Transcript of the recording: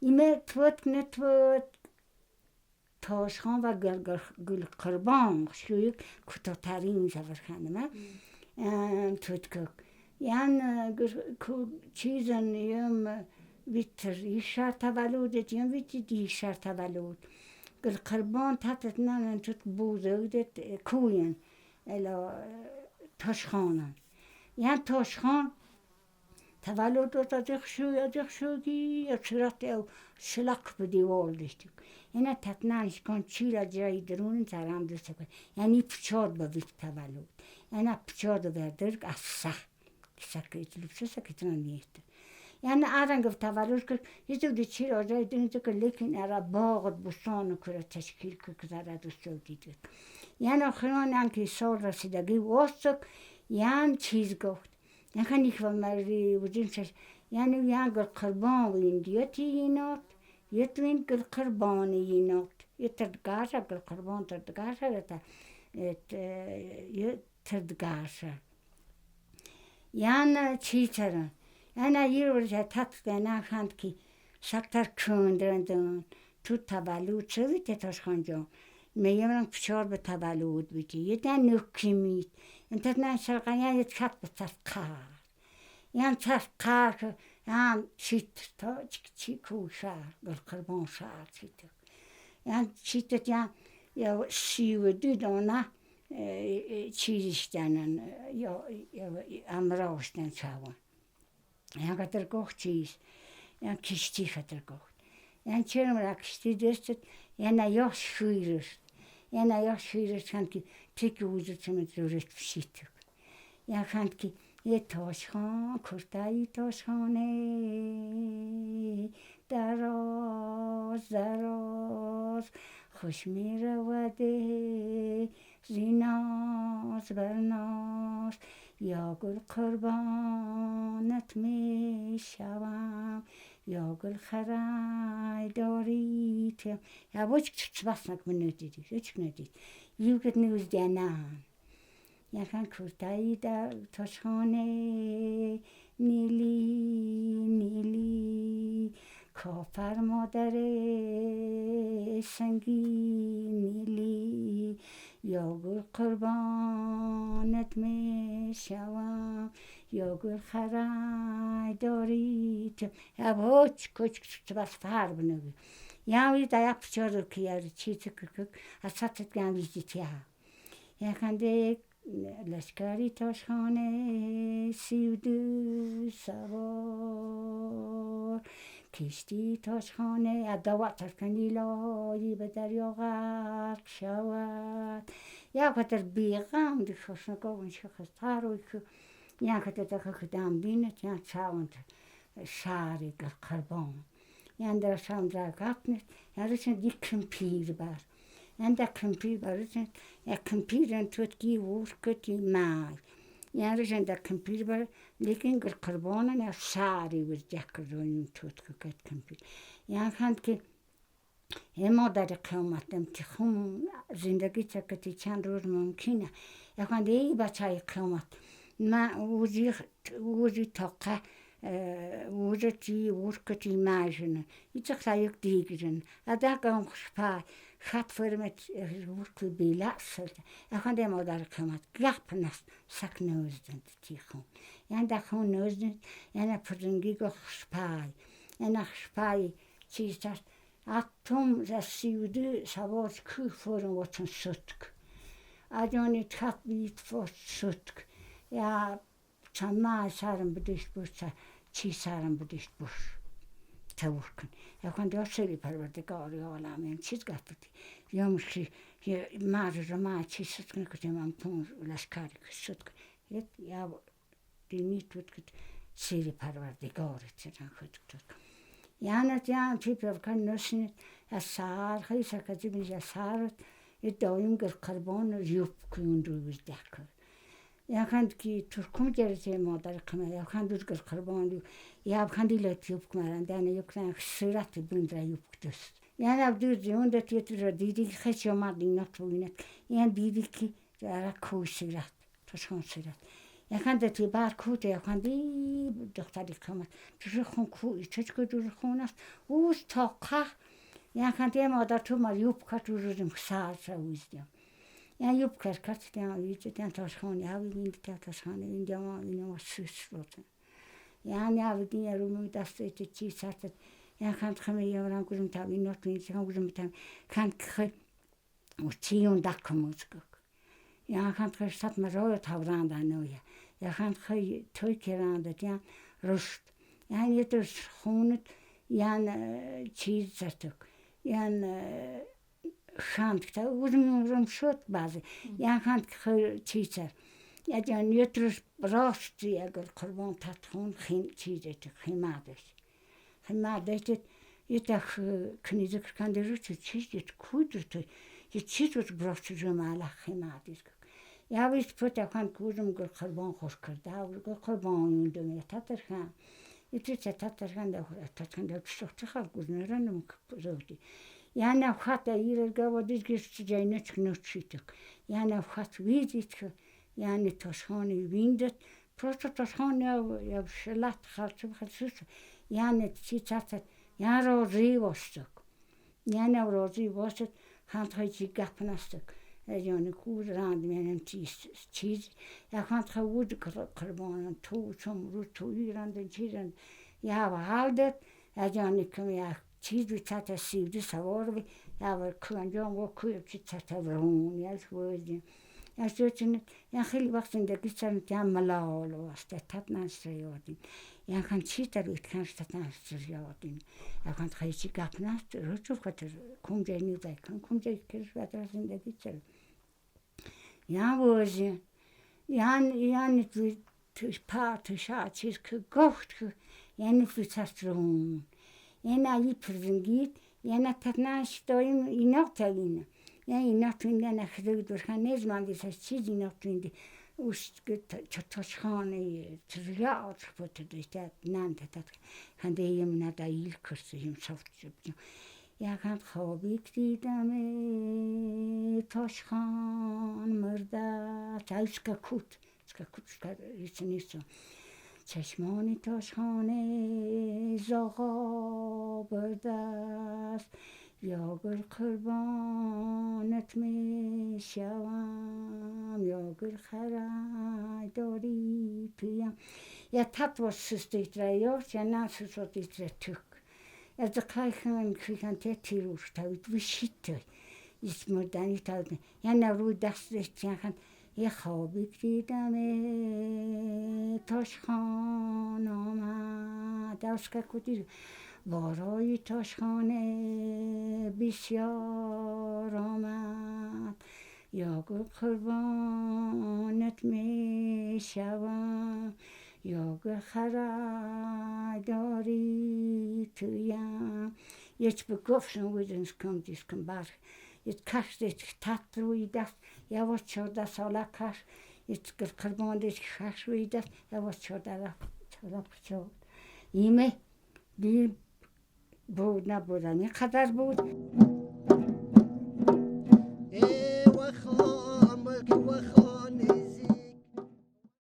Име твөт تاشخان و گل قربان شوی کوتاه‌ترین سفرخانه من توتکک یان چیزن یم ویتر یشار تولدت یم ویتی دیشار تولد گل قربان تاتت نان توت بوزودت کوین الا تاشخانن یان تاشخان تولد ادخشوی ادخشوی او شلق به دیوار داشتیم اینا تتنانش کن چیرا جای درون ترام دوست کن یعنی پچاد به ویت تولد اینا پچاد بردرگ افسه سکه لبسه سکه تنانیت یعنی آرنگ تولد که یه دو چیرا جای درون که لیکن ارا باغ بستان کره تشکیل که زره دوست دید یعنی آخران انکی سال رسیدگی واسط یان چیز گفت یعنی که مری وجود يعني ويان قل قربان وين ديتي ينوت يتوين قل قربان ينوت يتردقاشا قل قربان تردقاشا يتردقاشا يعني تشيترن أنا يرجع تاتنا خانتكي سكتر كوندرن تو تبلود شوی تتاش خانجا میگم فشار به تولد بیتی یه دن نکیمیت انت نه شرقانیان یه چت به تفقار یان تفقار یان چیت تا چی کوشار گل قربان شار چیت یان چیت یان یا 32 دانه چیزشتنن یا امراوشتن چاوان یان قدر گفت چیز یان کشتی خطر گفت یان چرا مرا کشتی دستت یان یا شویرست یان یا شویرست خان که تک وجود چمت رورت پشیت یان خان که یه تاشخان کرتایی تاشخانه دراز دراز خوش می روده زیناز برناز یا گل قربانت می شوم یا گل خرای داریت یا وچ چباسنک من ندیدی هیچ ندید یوگت نوز دنان یکان کرتایی در تاشخانه نیلی نیلی کافر مادر سنگی نیلی یا گل قربانت می شوم یا گل خرای داریت یا هیچ کچ بس فر بنوی یا وی دا یک پچارو که یاری چیز که از سطح گم ویزیتی ها یکان ده لشکری تاشخانه 32 سوار کشتی تاشخانه ادوات ترکنی لایی به دریا غرق شود یا خاطر بیغم دی شوشنگا شخص تاروی که یا خاطر دکه دم بینت یا چاوند شاری گل قربان یا در شام زاگات یا رسن دی کمپیر بر ända computer ja computern tut gi worketi mai ja risen da computer lekin gul qurbonan ya sari wir jakron tut ket computer ja khand ki مادر قیامت امتخون زندگی چکتی چند روز ممکنه یکان ای بچه قیامت ما وزی تاقه وزتی ورکتی ماجن يتخلا يك ديجن هذا كان خشبا خط فرمت ورك بلا سلت يكان دي مادر قیامت گپ نس سک نوزدن تیخون یعنی دخون نوزدن یعنی پرنگی گو خشپای یعنی خشپای چیز Atom 32 سوار کو فورن وطن ستک. Adjoni tkat bit fort sutk. Ja samma saren bedist bussa, chi saren bedist bus. Tavurkun. Ja kan det också i parvardigar i alla men chis gaffet. Jag måste mar ma chi sutk ko man pon laskari sutk. Et ja det mitt utk siri parvardigar till han skjut. Яна ян типер kan нөсн ясаар хайса катибин ясаар эдоюнгэр карбон юпкюндуйдак яхан ки туркум жерсе модар кама яхан дургэр карбон я хандилет юпкмаран дана юксан сырат бундра юпктус яна абдур юнда тетра диди хачо мадин нотуинат ян диди ки ара кусират тошхон сират яханда ти бар куте яханди духтари қамат чужи хон ку ичочко чужи хон аст уз тоқа яханди модар ту ма юбка чужи сааса уздям я юбка кат я ичет я тошхон я вин та тошхон ин дяма ин сус рот я не авдин я руму даст чи сатат я ханд хаме я ран гузм та ин нот ин хан гузм та хан к учиун даккамуцгак я ханд хэ сат ма роя тавранда нуя я ханд хэ тойкеранда я рушт я нетер хунет ян чизаток ян ханд та узм шот бази я ханд хэ чизар я ян нетер рост я гол qurбон татхун хин чизаток химадаш химадаш итах книзик кандеру чизит кудут чизут брост жумала химадис я вис пута хан кузум гол qurбон хош карда гол qurбон юндум татар хан итича татар хан да татхан да чухтахал гузнеранум зогти яна хата ирэргава дисгис жайнач ночиток яна хат визит яна тошхони виндет просто тошхони я шелат халчу халсус яна чицата яро ривосток яна рози восет хан тойчи гапнасток яны куз ранд менем чиз чиз я хан хауд qurбон ту сум ру ту иранд чизан я валдет яны км я чиз витата сивди саворви я куанжон во ку чицата врун я швози я шочин я хил вахтин да гицан я малаоло аста татнан сёдин я хан читар итхан статан сёдин я хан хайчи гапнаст рочу хатер кумжени зай кан кумже кеш ватрасин да гицар я вози ян ян па тша чис к гохт ян фицаструн яна ипрзингит яна татнан стоим инотагина я инотвин яна хлэгдурхан незман висас чиз инотвин ус чотошхоны тряот фотодистат нан татат ханде юм нада илкэрс юм совч я хан хобик дидаме тошхон мурда тайска кут ска кут ска исенисо чашмони тошхоне зоға бурдаст я гул қурбонат мешавам я гул харай дори туям я татвос суститра ёс я насусотитра тук я закайхан кихан тетируш тавит вишит исмодани тавит я на ру даст яхан я хобик дидаме тошхон омад аска кути барои тошхоне бисёр омад я гул қурбонат мешавам я гул харай дори туям Jetzt begufsen widens kommt is kan bar it kastet tatruidas я вот чода сола каш it qurбон дис хашвидас я вот чода чода чод име ди буд набудани қадар буд. Э, вахла,